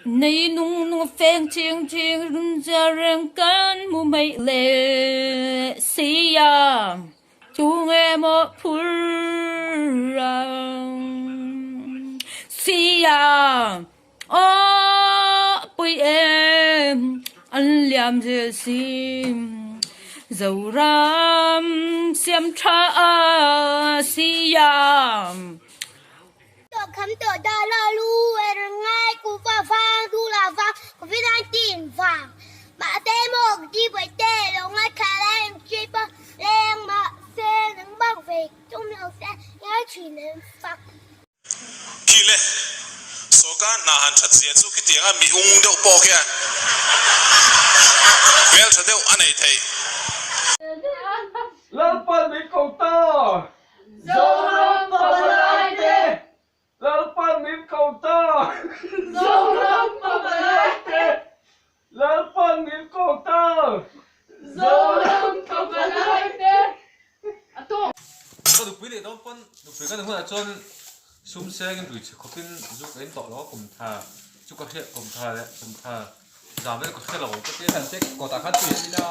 Nei nung nung feng ching ching run zia reng kan mu mai le si a tu nge maw phur ang si a aw pui em an liam zel si Zoram siam tha a si a. Khi le, sawrkar hna han that zia chu khitianga mi ung deuh pawh khian hmeltha deuh a nei thei. Lalpan min ko ta! Zoram Pavalaite! Lalpan min ko ta! Zoram Pavalaite! Lalpan min ko ta! Zoram Pavalaite! Ka nupui leh dawn pawn nupui ka ni hunah chuan sum sengin rui chhe khawpin zu ka in tawh lo a kum tha chu ka hriat kum tha leh kum tha zam vel ka hre lo ka tia. Kan check kawtah khan tui an in a,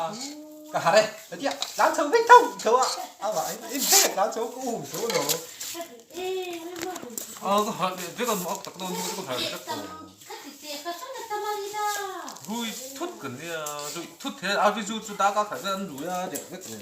ka harh e, ka tia tlan chho vek tho tho a, amah in in vek a tlan chho ka um tho lo. A ka harh leh vek a mak tak dawn chu ka harh vek tawh. Rui thut kan nia, rui thut he a zu chu dak a khalh vel an rui a reh vek lo.